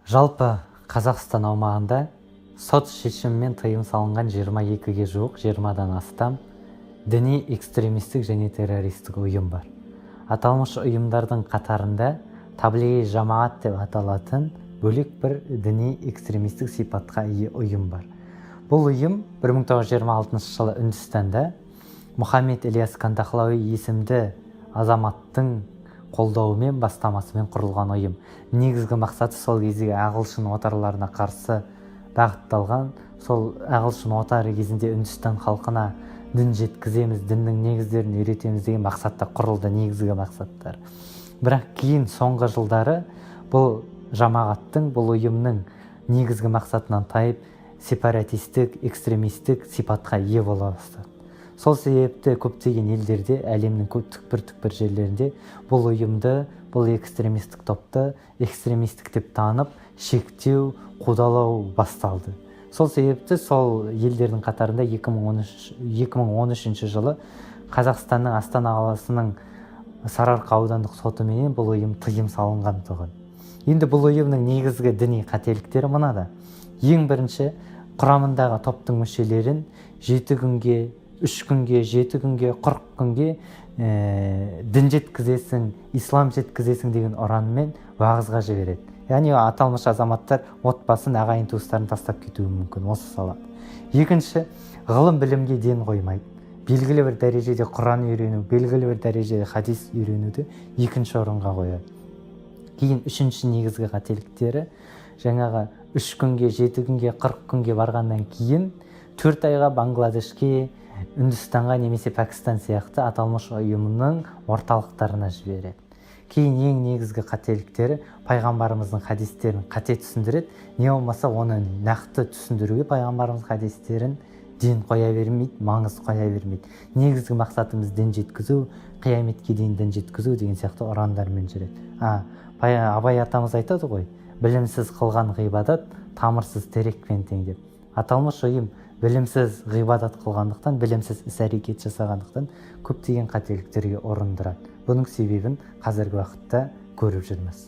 Жалпы Қазақстан аумағында сот шешімімен тыйым салынған 22-ге жуық, 20-дан астам діни экстремистік және террористік ұйым бар. Аталмыш ұйымдардың қатарында Таблиғи жамағат деп аталатын бөлек бір діни экстремистік сипатқа ие ұйым бар. Бұл ұйым 1926 жылы Үндістанда Мұхаммед Ильяс Кандахлауи есімді азаматтың қолдауымен, бастамасымен құрылған ұйым. Негізгі мақсаты сол кездегі ағылшын отарларына қарсы бағытталған. Сол ағылшын отары кезінде Үндістан халқына дін жеткіземіз, діннің негіздерін үйретеміз деген мақсатта құрылды, негізгі мақсаттар. Бірақ кейін, соңғы жылдары, бұл жамағаттың, бұл ұйымның негізгі мақсатынан тайып, сепаратистік, экстремистік сипатқа ие бола бастады. Сол себепті көптеген елдерде, әлемнің көп түкпір-түкпір жерлерінде бұл ұйымды, бұл экстремистік топты экстремистік деп танып, шектеу, қудалау басталды. Сол себепті сол елдердің қатарында 2013, 2013 жылы Қазақстанның Астана қаласының Сарыарқа аудандық сотыменен бұл ұйым тыйым салынған тұғын. Енді бұл ұйымның негізгі діни қателіктері мынада: ең бірінші, құрамындағы топтың мүшелерін 7 күнге, 3 күнге, 7 күнге, 40 күнге дін жеткізесің, ислам жеткізесің деген ұранмен уағызға жібереді. Яғни аталмыш азаматтар отбасын, ағайын туыстарын тастап кетуі мүмкін осы салада. Екінші, ғылым білімге ден қоймайды. Белгілі бір дәрежеде Құран үйрену, белгілі бір дәрежеде хадис үйренуді екінші орынға қояды. Кейін үшінші негізгі қателіктері: жаңағы 3 күнге, 7 күнге, 40 күнге барғаннан кейін 4 айға Бангладешке, Үндістанға немесе Пәкістан сияқты аталмыш ұйымның орталықтарына жібереді. Кейін ең негізгі қателіктері: пайғамбарымыздың хадистерін қате түсіндіреді, не болмаса оны нақты түсіндіруге, пайғамбарымыз хадистерін ден қоя бермейді, маңыз қоя бермейді. Негізгі мақсатымыз дін жеткізу, қияметке дейін дін жеткізу деген сияқты ұрандармен жүреді. А Абай атамыз айтады ғой: «Білімсіз қылған ғибадат тамырсыз терекпен тең» деп. Аталмыш ұйым білімсіз ғибадат қылғандықтан, білімсіз іс әрекет жасағандықтан көптеген қателіктерге ұрындырады. Бұның себебін қазіргі уақытта көріп жүрміз.